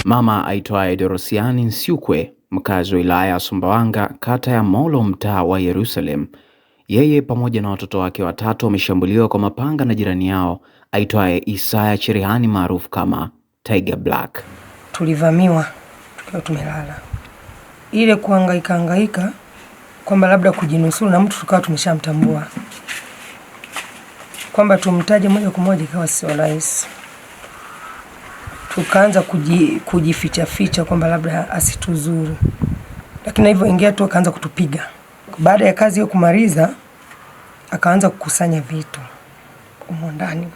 Mama aitwaye Dorosiani Nsyukwe, mkazi wa wilaya ya Sumbawanga, kata ya Molo, mtaa wa Yerusalem, yeye pamoja na watoto wake watatu wameshambuliwa kwa mapanga na jirani yao aitwaye Isaya Cherehani maarufu kama Tiger Black. Tulivamiwa tukiwa tumelala, ile kuhangaika hangaika kwamba labda kujinusuru na mtu tukawa tumeshamtambua kwamba tumtaje moja kwa moja ikawa sio rahisi. Tukaanza kujificha ficha kwamba labda asituzuru, lakini alivyoingia tu akaanza kutupiga. Baada ya kazi hiyo kumaliza, akaanza kukusanya vitu humo ndani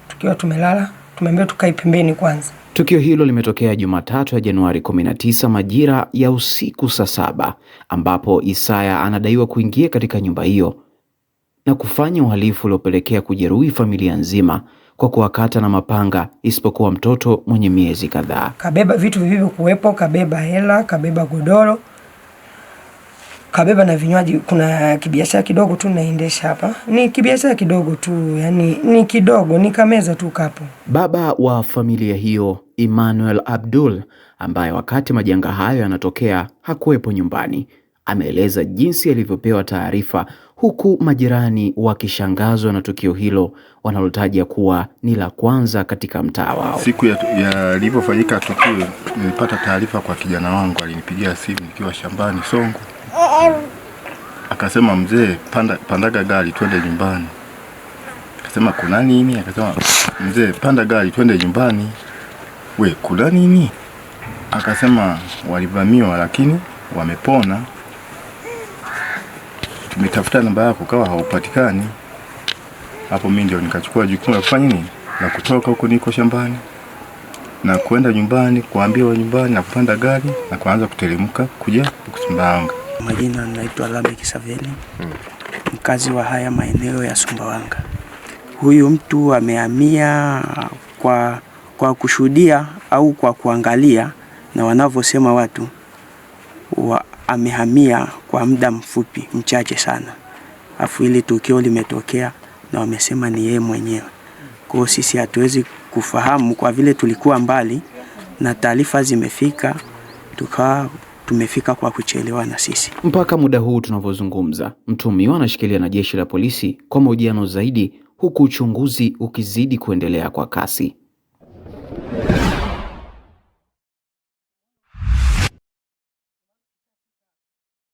tukiwa tumelala, tumeambiwa tukae pembeni kwanza. Tukio hilo limetokea Jumatatu ya Januari 19 majira ya usiku saa 7 ambapo Isaya anadaiwa kuingia katika nyumba hiyo na kufanya uhalifu uliopelekea kujeruhi familia nzima kwa kuwakata na mapanga isipokuwa mtoto mwenye miezi kadhaa. Kabeba vitu vilivyokuwepo, kabeba hela, kabeba godoro, kabeba na vinywaji. Kuna kibiashara kidogo tu naendesha hapa, ni kibiashara kidogo tu, yani ni kidogo, ni kameza tu kapo. Baba wa familia hiyo Emmanuel Abdul, ambaye wakati majanga hayo yanatokea hakuwepo nyumbani, ameeleza jinsi alivyopewa taarifa, huku majirani wakishangazwa na tukio hilo wanalotaja kuwa ni la kwanza katika mtaa wao. Siku ya lilipofanyika tukio, nilipata taarifa kwa kijana wangu, alinipigia simu nikiwa shambani Songo. Akasema, mzee, pandaga gari twende nyumbani. Akasema kuna nini? Akasema mzee, panda gari twende nyumbani. We, kuna nini? Akasema walivamiwa lakini wamepona. Tumetafuta namba yako kawa haupatikani. Hapo mimi ndio nikachukua jukumu la kufanya nini? La kutoka huko niko shambani na kwenda nyumbani kuambia wa nyumbani na kupanda gari na kuanza kuteremka kuja Sumbawanga. Majina naitwa Lameck Saveli, mkazi wa haya maeneo ya Sumbawanga. Huyu mtu amehamia kwa kushuhudia au kwa kuangalia na wanavyosema watu amehamia kwa muda mfupi mchache sana. Afu ili tukio limetokea na wamesema ni yeye mwenyewe. Kwa hiyo sisi hatuwezi kufahamu kwa vile tulikuwa mbali na taarifa zimefika, tukawa tumefika kwa kuchelewa na sisi. Mpaka muda huu tunavyozungumza, mtuhumiwa anashikilia na jeshi la polisi kwa mahojiano zaidi, huku uchunguzi ukizidi kuendelea kwa kasi.